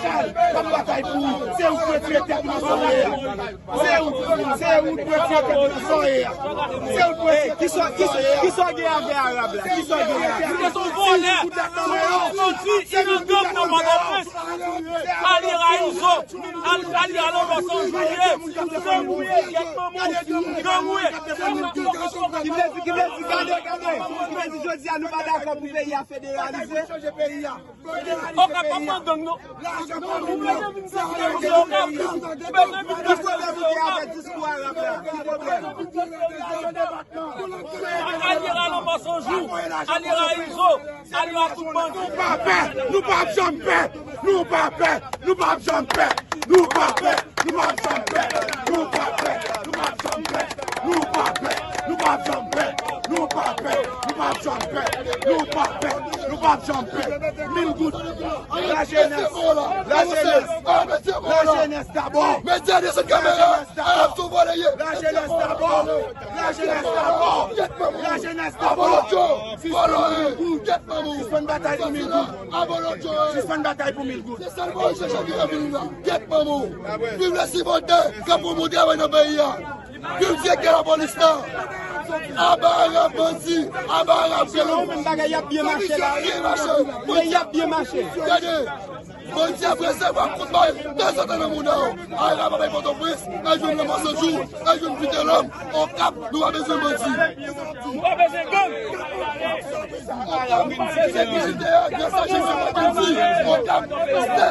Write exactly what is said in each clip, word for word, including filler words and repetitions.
Chal, m ap batay pou ou. Se ou k retire tèt ou nan sa w ye a. Se ou, se ou k retire tèt ou nan sa w ye a. Se ou k retire tèt ou nan sa w ye a. Kisa w gen avè Arab la? Kisa w gen avè Arab? Li se yon vòlè. Li se yon bandit, li nan gang nan Pòtoprens. Alye rayi zo. Al-, Alye a lanmò san jou ye. Gang ou ye, gang ou ye. Gang ou ye. Ki vle di, ki vle di, gade, gade. Ki vle di jodi a nou pa dakò pou peyi a federalize. Okap pa pran gang non. Ou bezwen vin vizite Okap. Ou bezwen vin vizite Okap. Ki pwoblèm ou gen avèk diskou Arab la? Ki pwoblèm? Alye a lanmò san jou. Alye a izo. Alye a tout bandi. Nou pa pè. Nou p ap janm pè. Nou pa pè. Nou p ap janm pè. Nou pa pè. Nou p ap janm pè. Nou pa pè. Nou p ap janm pè. Nou pa pè. Nou p ap janm pè. Nou pa pè. Nou p ap janm pè. Nou p ap janm pè. Nou p ap janm pè. Mil goud. Lajenès. Lajenès. Lajenès dabò. Medya desann kamera. Lajenès dabò. Lajenès dabò. Lajenès dabò. Lajenès dabò. Sispann batay pou mil goud. Sispann batay pou mil goud. Sispann batay pou mil goud. Se sèl Moyiz Jan Chal ki ka vini la. Gyèt manman w. Viv Lesivòltè k ap pran bon travay nan peyi a. Viv direktè lapolis la. Aba Arab bandi. Aba Arab vòlò. Menm bagay y ap byen mache la. Byen mache. Men y ap byen mache. Gade. Bandi ap resevwa kout bal tanzantan nan mouda yo. Arab ap bay Pòtoprens, al jwenn Lanmò San Jou, al jwenn Vitelòm, Okap, nou pa bezwen bandi. Nou pa bezwen gang. Okap, se vizitè a, gras a Jezi Makandji, Okap, se,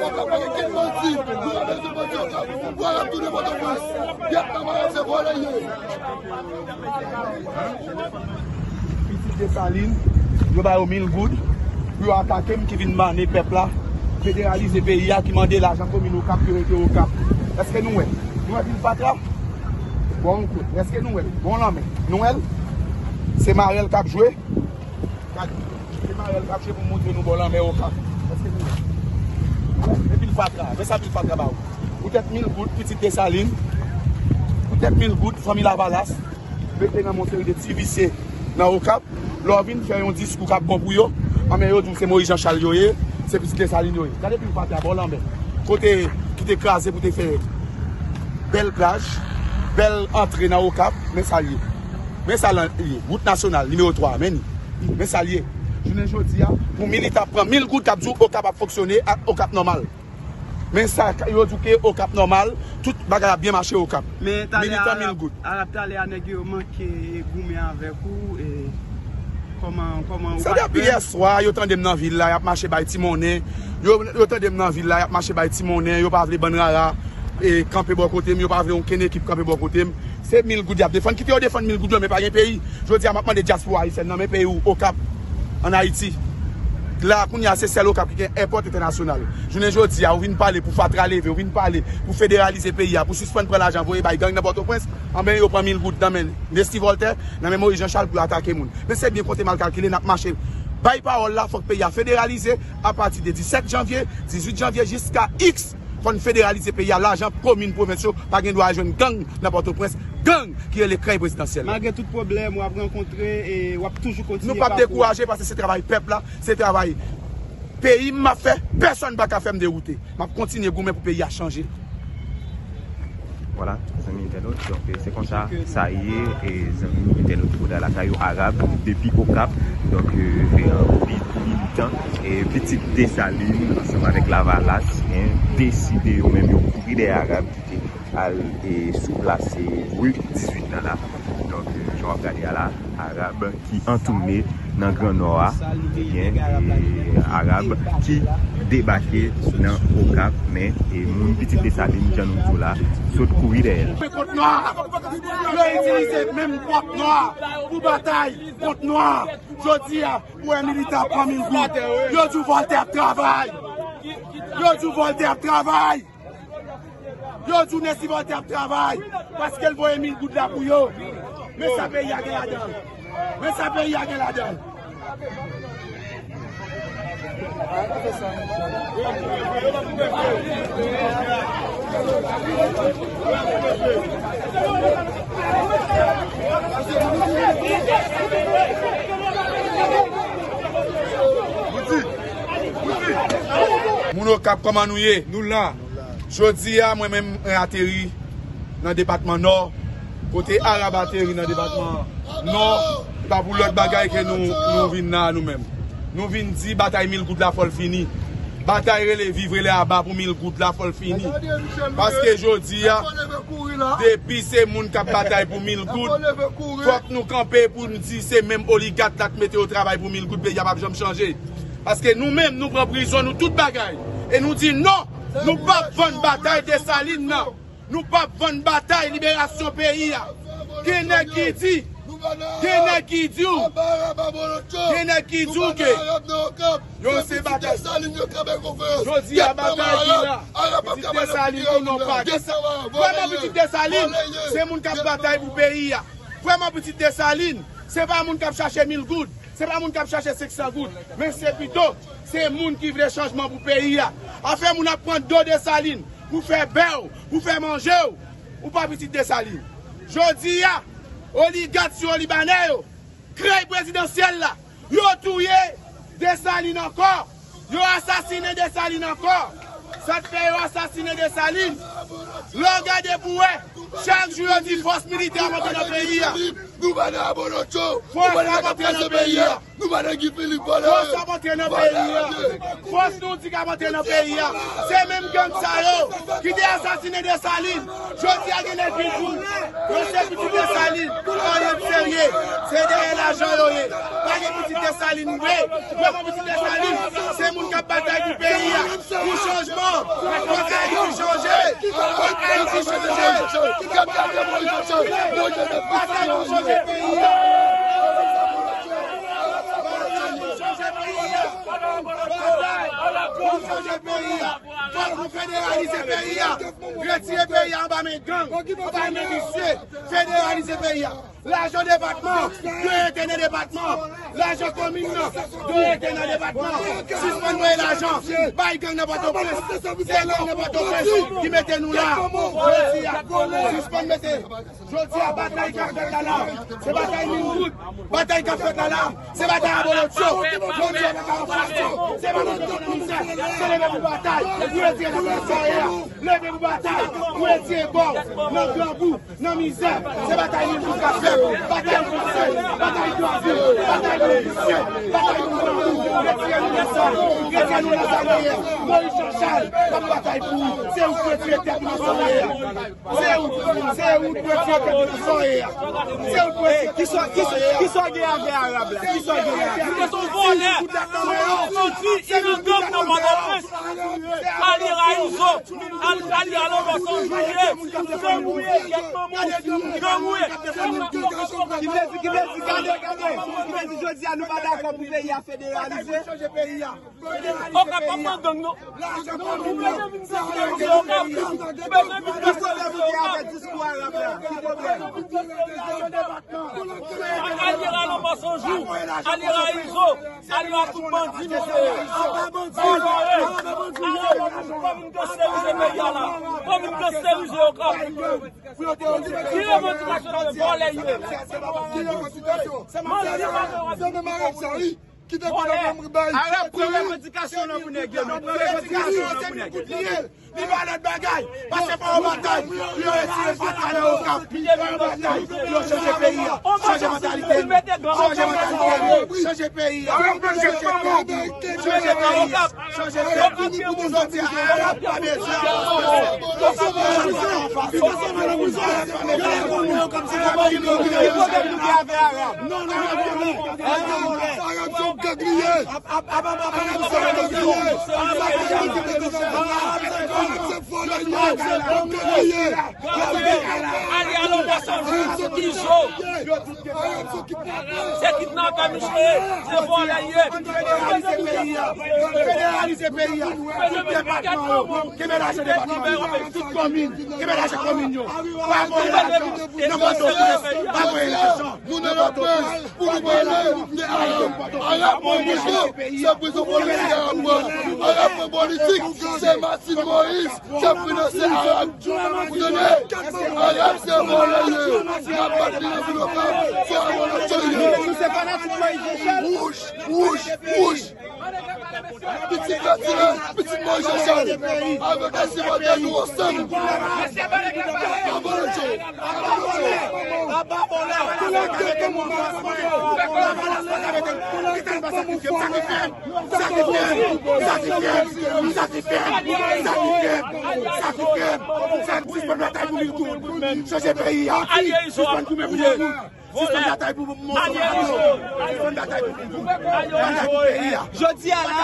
Okap pa gen kenn bandi. Nou pa bezwen bandi Okap. Pou Arab tounen Pòtoprens. Gyèt manman w, se vòlè ye. Pitit Desalin, yo ba yo mil goud pou yo atake m ki vin mane pèp la, federalize peyi a, ki mande lajan komin Okap, ki rete Okap. Èske nou wè? Nou wè pil fatra? Bon, kout. Èske nou wè l? Bon lanmè. Nou wè l? Se marèl k ap jwe. Gade. Se marèl k ap jwe pou montre nou bò lanmè Okap. Èske nou wè? Nou wè? Men pil fatra. Men sa pil fatra ba ou. Poutèt mil goud, pitit Desalin. Poutèt mil goud, fanmi Lavalas. Mete nan men yon seri de ti visye nan Okap. Lè w vin fè yon diskou k ap bon pou yo, anben yo di w se Moyiz Jan Chal yo ye, se pitit Desalin yo ye. Gade pil fatra bò lanmè. Kote ki te kraze pou te fè bèl plaj, bèl antre nan Okap, men sa l ye. Men sa l ye. Wout nasyonal, nimewo twa, men ni. Men sa l ye. Jounen jodi a, pou militan ap pran mil goud k ap di w Okap ap fonksyone, a, Okap nòmal. Men sa, yo di w ke Okap nòmal, tout bagay ap byen mache Okap. Men talè Militan mil goud. Arab, talè a nèg yo manke goumen avèk ou, e kòman, kòman ou pa t pè? Se depi yèswa, yo tande m nan vil la, y ap mache bay ti monnen. Yo, yo tande m nan vil la, y ap mache bay ti monnen, yo pa vle bann rara, e, kanpe bò kote m, yo pa vle okenn ekip kanpe bò kote m. Se mil goud y ap defann. Kite yo defann mil goud yo, men pa gen peyi. Jodi a, m ap mande dyaspora ayisyèn nan, men peyi w, Okap, ann Ayiti. La, kounye a, se sèl Okap ki gen èpòt entènasyonal. Jounen jodi a, ou vin pale pou fatra leve, ou vin pale pou federalize peyi a, pou sispann pran lajan voye bay gang nan Pòtoprens, anben yo pran mil goud nan men Nesty Voltaire, nan men Moyiz Jan Chal pou yo atake moun. Men se byen konte mal kalkile, n ap mache bay pawòl la, fòk peyi a federalize apati de disèt janvye, dizuit janvye jiska iks. Fò n federalize peyi a, lajan komin, pwovens yo pa gen dwa al jwenn gang nan Pòtoprens, gang ki rele krèy prezidansyèl. Malgre tout pwoblèm w ap rankontre, e w ap toujou kontinye pati w. Nou p ap dekouraje paske se travay pèp la, se travay peyi m m ap fè, pèsonn pa ka fè m dewoute. M ap kontinye goumen pou peyi a chanje. Vwala, zanmi entènot, donk, e, se konsa sa ye, e, zanmi entènot Bouda Lakay yo, Arab, depi Okap, donk, e, e, anpil militan, e, pitit Desalin, ansanm avèk Lavalas, en, deside yo menm yo kouri dèyè Arab, ki te al, e, sou plas, e, ri dizuit nan la. Donk, e, jan w ap gade a la, Arab ki antoune nan Gran Nò a, ebyen, e, Arab ki debake nan Okap, men, e, moun pitit Desalin, jan nou di w la, sot kouri dèyè l. Kont nwa, yo itilize menm pwòp nwa pou batay kont nwa. Jodi a, ou wè militan ap pran mil goud. Yo di w Voltaire ap travay. Yo di w Voltaire ap travay. Yo di w Nesty Voltaire ap travay, paske l voye mil goud la pou yo. Men sa peyi a gen ladan l. Men sa peyi a gen ladan l. Moun Okap, kòman nou ye? Nou la. Jodi a, mwen menm, mwen ateri nan depatman Nò, kote Arab ateri nan depatman Nò. E pa pou lòt bagay ke nou, nou vin la nou menm. Nou vin di batay mil goud la fò l fini. Batay rele viv, rele aba pou mil goud la fò l fini. Paske jodi a, depi se moun k ap batay pou mil goud, fòk nou kanpe pou n di se menm oligat la k mete yo travay pou mil goud, peyi a p ap janm chanje. Paske nou menm, nou pran prizon, nou tout bagay. E nou di non, nou p ap vann batay Desalin nan. Nou p ap vann batay liberasyon peyi a. Gen nèg ki di, gen nèg ki di w, gen nèg ki di w ke yo se batay. Jodi a batay ki la, pitit Desalin pou nou pa gen. Vrèman pitit Desalin, se moun k ap batay pou peyi a. Vrèman pitit Desalin, se pa moun k ap chache mil goud. Se pa moun k ap chache senk san goud, men se pito, se moun ki vle chanjman pou peyi a. Afè moun ap pran do Desalin pou fè bè w, pou fè manje w, ou pa pitit Desalin. Jodi a, oligat sou libanè yo, krèy prezidansyèl la, yo touye Desalin ankò, yo asasinen Desalin ankò. Sa k fè yo asasinen Desalin? Lè w gade pou wè, chak jou yo di fòs militè ap antre nan peyi a. Nou pa nan Abolotcho. Fòs ap antre nan peyi a. Nou pa nan Guy Philippe vòlè. Fòs ap antre nan peyi a. Fòs nou di k ap antre nan peyi a. Se menm gang sa yo ki te asasinen Desalin. Jodi a gen nèg ki di w yo se pitit Desalin. Pa gen serye. Se dèyè lajan yo ye. Pa gen pitit Desalin vre. Vrèman pitit Desalin, se moun k ap batay pou peyi a. Pou chanjman, fòk Ayiti chanje. Fòk Ayiti chanje. Batay pou chanje peyi a. Batay pou chanje peyi a. Batay pou chanje peyi a. Fòk nou federalize peyi a. Retire peyi a anba men gang, anba men visye. Federalize peyi a. Lajan depatman, dwe rete nan depatman. Lajan komin nan, dwe rete nan depatman. Sispann voye lajan bay gang nan Pòtoprens. Se gang nan Pòtoprens ki mete nou la. Jodi a, sispann mete. Jodi a, batay k ap fèt la la, se batay mil goud. Batay k ap fèt la la, se batay Abolotcho. Jodi a, batay anfas yo, se batay anfas yo. Se leve pou batay, pou retire tout sa yo ye a. Leve pou batay, pou retire bò nan grangou. Nan mizè, se batay mil goud k ap fèt, batay fwansè, batay dwazin, batay politisyen, batay pou grangou, retire nou nan sa, retire nou nan sa nou ye. Moyiz Jan Chal, n ap batay pou ou, se ou k retire tèt nou nan sa nou ye a. Se ou, se ou k retire tèt nou nan sa nou ye a. Se ou k retire tèt nou nan sa nou ye a. Kisa w gen avè Arab la? Kisa w gen avè Arab? Ou se yon vòlè, ou se yon bandi, ou se yon gang nan Pòtoprens. Alye rayizo. Al, al, al, al, anba san jou ye. Gang ou ye, gang manman w. Gang ou ye. Ki vle di, ki vle di, gade, gade. Ki vle di jodi a nou pa dakò pou peyi a federalize. Okap pa pran gang non. Ou bezwen vin sèvi Okap. Ou bezwen vin sèvi Okap. Ki pwoblèm ou gen avèk diskou Arab la? Ki pwoblèm? Alye rayizo. Alye rayizo. Alye a tout bandi, mesye. Fò vin gangsterize peyi a la. Fò vin gangsterize Okap. Ki revandikasyon de vòlè ye? Manje pa nan wap vòlè. Arab, pran revandikasyon nan pou nèg yo. Non, pran revandikasyon nan pou nèg yo. Li pa lòt bagay, paske fò yo batay pou yo retire fatra nan Okap. Fò yo batay pou yo chanje peyi a, chanje mantalite nou, chanje mantalite nou, chanje peyi a, chanje peyi a, chanje peyi a, chanje peyi a. Jodi a, Arab pa bezwen anfas. Okap pa bezwen anfas. Okap pa bezwen anfas. Ki pwoblèm nou gen avè Arab? Non, non, non, non. Arab se yon gang li ye. Sa se yon jou ki cho. Se kidnapè misye ye, se vòlè ye. Federalize peyi a. Federalize peyi a. Tout depatman yo. Kenbe lajan depatman yo. Tout komin. Kenbe lajan komin yo. Pa voye lajan nan Pòtoprens. Pa voye lajan nan Pòtoprens. Pou nou voye lajan. Arab, Arab, se prizon politik Arab pran. Arab pran politik. Se Martine Moïse. K ap finanse Arab. Ou tande? Arab se vòlè yo ye. Y ap bat li nan vil Okap. Se yon vòlè yo ye. Wouj, wouj, wouj. Pitit Martine, pitit Moïse Jean Charles. Avèk Estimante nou ansanm. Aba vòlè yo. Aba vòlè yo. Sa ki fè m, sa ki fè m, sa ki fè m, sa ki fè m, sa ki fè m, sa ki fè m, sa ki fè m, sispann batay pou mil goud. Chanje peyi a. Sispann goumen pou mil goud. Sispann batay pou mil goud. Sispann batay pou mil goud. Batay pou peyi a. Jodi a la,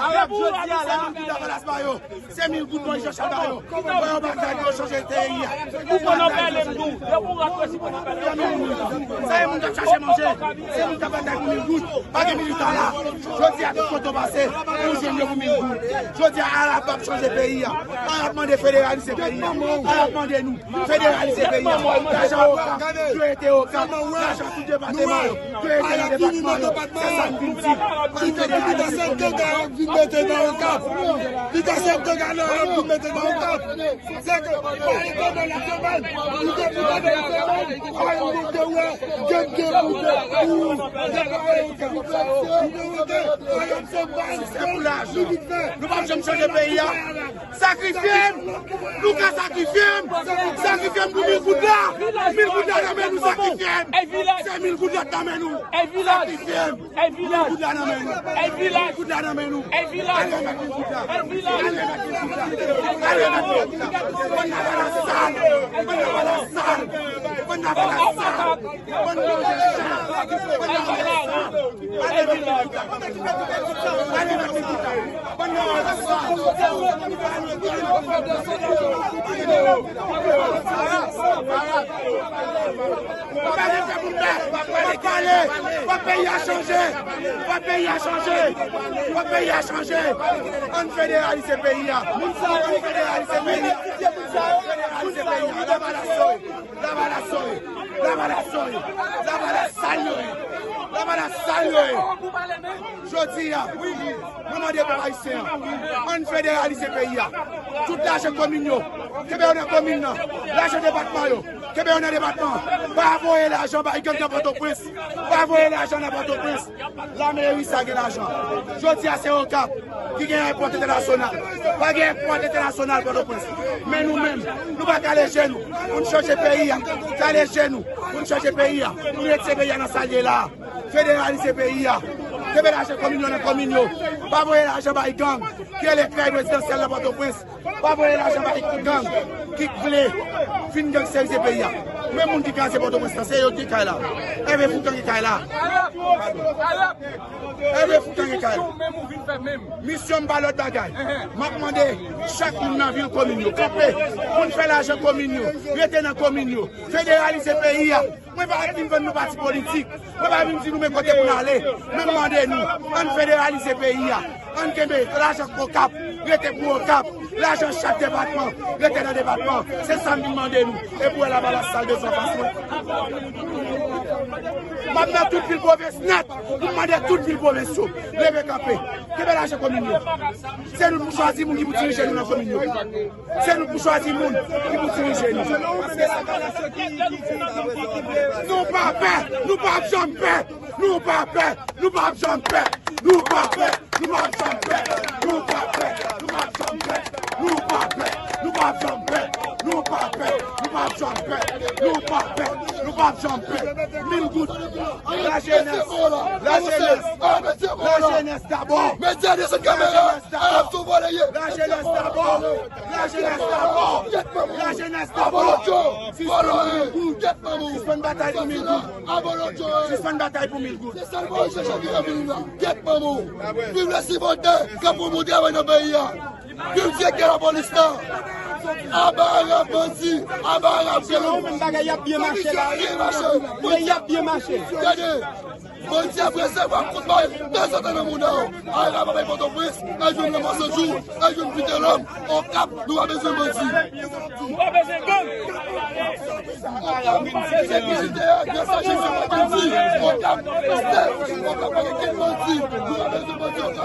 Arab, jodi a la. Lavalas pa yo. Se mil goud Moïse Jean Charles ba yo. Fò yo batay pou yo chanje peyi a. Ou pran nan pèlen m tou. Depi w rantre si pran nan pèlen m. Sa e moun k ap chache manje. Se moun k ap batay pou mil goud. Pa gen militan la. Jodi a tout kote w pase, ou jwenn yo pou mil goud. Jodi a Arab ap chanje peyi a. Arab mande federalize peyi a. Arab mande nou federalize peyi a. Lajan Okap dwe rete Okap. Lajan tout depatman yo dwe rete nan depatman yo. Se sa m vin di. Ann federalize komin yo. Li ta sèt de gade yo ap vin mete nan Okap. Se ke pa etan nan lasemèn, li te vin nan lasemèn, pa yo te wè, gen de pou de pou, gen pa Okap. Li te wè, pa yo se pa Okap. Nou p ap janm chanje peyi a. Sakrifye m, nou ka sakrifye m. Sakrifye m pou mil goud la. Mil goud la nan men nou, sakrifye m. Se mil goud la nan men nou. Sakrifye m. Ey, vilaj! Kout la nan men nou. Ey, vilaj! Kout la nan men nou. Ey, vilaj! Ale met kout la. Ey, vilaj! Ale met kout la. Ale met kout la. Bann lavalas sal. Bann lavalas sal. Bann lavalas sal. Bann manje chat. Bann lavalas sal. Ale met kout la. Ale met kout la. Bann lavalas sal. Fò peyi a chanje. Fò peyi a chanje. Fò peyi a chanje. Ann federalize peyi a. Ann federalize peyi a. Federalize peyi a. Lavalas yo ye. Lavalas yo ye. Lavalas yo ye. Lavalas sal yo ye. Lavalas sal yo ye. Jodi a, mwen mande pèp ayisyen an, ann federalize peyi a. Tout lajan komin yo, kenbe yo nan komin nan. Lajan depatman yo, kenbe yo nan depatman. Pa voye lajan bay gang nan Pòtoprens. Pa voye lajan nan Pòtoprens. Lameri sa gen lajan. Jodi a se Okap ki gen ayewopò entènasyonal. Pa gen ayewopò entènasyonal Pòtoprens. Men nou menm, nou pa kale je nou pou n chanje peyi a. Kale je nou pou n chanje peyi a. Pou n retire peyi a nan sa l ye la a. Federalize peyi a. Kenbe lajan komin yo nan komin yo. Pa voye lajan bay gang ki rele kay prezidansyèl nan Pòtoprens. Pa voye lajan bay gang ki vle vin gangsterize peyi a. Men moun ki kraze Pòtoprens lan, se yo ki gen kay la. Ève Foukan gen kay la. Ève Foukan gen kay la. Misyon m pa lòt bagay. M ap mande chak moun nan vil komin yo kanpe pou n fè lajan komin yo, rete nan komin yo, federalize peyi a. Mwen pa vin vann nou pati politik. Mwen pa vin di nou men kote pou n ale. Men m mande nou, ann federalize peyi a. Ann kenbe lajan Okap rete pou Okap. Lajan chak depatman rete nan depatman. Se sa m vin mande nou. Epi w wè lavalas sal bezwen fas mwen. M ap nan tout vil pwovens nèt. M mande tout vil pwovens yo leve kanpe. Kenbe lajan komin yo. Se nou pou chwazi moun ki pou dirije nou nan komin yo. Se nou pou chwazi moun ki pou dirije nou. Nou pa pè, nou p ap janm pè, nou pa pè, nou p ap janm pè, nou pa pè, nou p ap janm pè, nou pa pè, nou p ap janm pè, nou pa pè, nou p ap janm pè, nou pa pè, nou p ap janm pè. Mil goud. Lajenès, lajenès, lajenès dabò. Medya desann kamera. Lajenès dabò. Lajenès dabò. Lajenès dabò. Lajenès dabò. Sispann mil goud. Sispann batay pou mil goud. Sispann batay pou mil goud. Viv le sipòtè k ap pwomouv travay nan peyi a. Viv direktè lapolis la. Aba Arab bandi, aba Arab vyolan. Menm bagay y ap byen mache la. Byen mache. Men y ap byen mache. Gade, bandi ap resevwa kout bal tanzantan nan mouda yo. Arab ap bay Pòtoprens, al jwenn Lanmò Sanjou, al jwenn Vitelòm, Okap, nou pa bezwen bandi. Nou pa bezwen gang. Okap, se vizitè a, grasa Jezi pa bandi. Okap, se, Okap pa gen kenn bandi. Nou pa bezwen bandi Okap.